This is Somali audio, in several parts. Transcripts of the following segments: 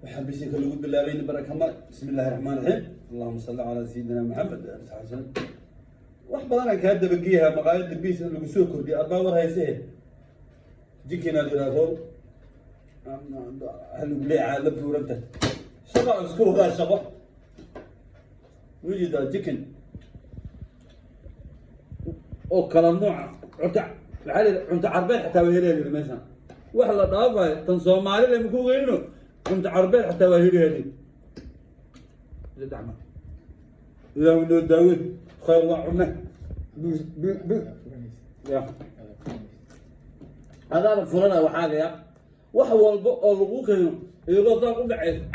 Waxaan bisinka lagu bilaabayni baraka male. Bismi illaahi raxmaan raxiim. Allahuma salli calaa sayidina Maxamed ali slam. Wax badan aan kaa dabageyahaa. Maqaayadda biis in lagu soo kordhiyo adbaa war haysehe. Jinkiinaad yidhaahdo waxa lagu leeyahay la buuranta. Shaqo isku wadaa, shaqo wujidaa chicken oo kala nooca. Cunto waxaa la yidhi cunto carbeed xataa waa helaya yidhi meeshan. Wax la dhaafayo tan Soomaalida maku geyno, cunto carbeed xataa waa helaya. Saddex mar Ilaahu noo daaweyn, khayr waa cune bi ya adaada furana waxaaga ya wax walba oo lagu keeno iyadoo saan u dhacayso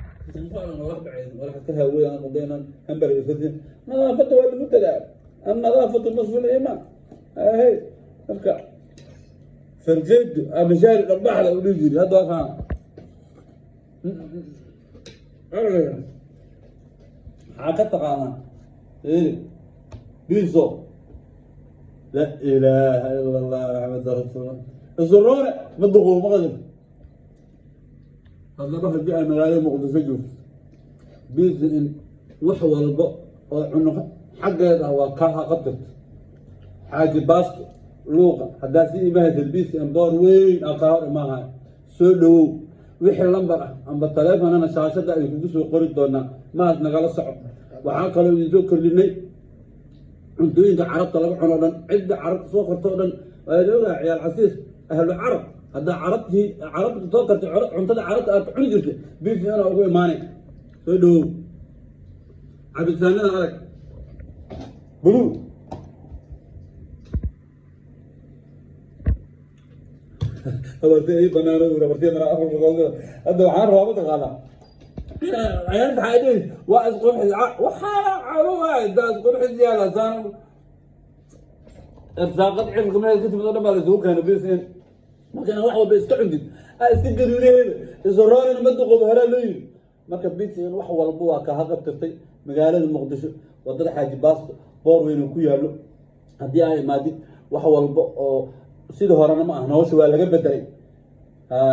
walax ka haaweeyaan qudaynan hamburger sadin. Nadaafadda waa lagu dadaa. Annadaafatu nisfu liimaan. Hey, marka fargeedu ama shaari dharbaxda u dhihi jiri hadda waa kaan. Maxaa ka taqaanaa? Eeri biso. La ilaaha ila Allah, Maxamed rasuul. Isuroone ma duqow ma qadin. Haddaba haddii ay magaalada Muqdisho joogto, biisa in wax walba oo cuno xaggeeda ah waa kaa haqabtirta. Xaaji Baasto luuqa haddaa si imahaysa, biis in boor weyn aa kaa hor imaanahay. Soo dhawow. Wixii lambar ah amba taleefonana shaashada ay kugu soo qori doonaa, mahaas nagala soco. Waxaa kaloo idin soo kordhinay cuntooyinka carabta laga cuno o dhan. Cidda carabta soo korto o dhan waa la ogahay. Ciyaal casiis ahlu carab, haddaa carabtii carabta soo kartay, cuntada carabta aad cuni jirtay, biis ina ugu imaanay. Soo dhawow. Cabitaanadan arag, blue habarti ii banaano uu habarti mana 4 boqol. Hadda waxaan rabaa, mataqaanaa, ciyaarta waxaa dhihi waa isqurxis. Waxaana caruwaay daa isqurxis yaala saan irsaaqad cirka meel ka timid oo dhan baa la isugu keenay bis in marka inaad wax walba iska cuntid aa iska gaduudaheeda isoroonina ma duqobo horaa loo yiri. Marka bis in wax walba waa kaa haqabtirtay. Magaalada Muqdisho, wadada Xaaji Baasto, boor weyn oo ku yaallo haddii aa imaadid, wax walba oo sida horena ma ah. Nolosha waa laga bedelay.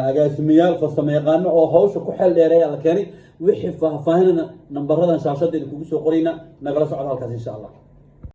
Agaasimayaal farsamo yaqaano oo hawsha ku xeel dheereeya la keenay. Wixii faahfaahinana nambaradan shaashadda idinkugu soo qoraynaa, nagala socda halkaas insha Allah.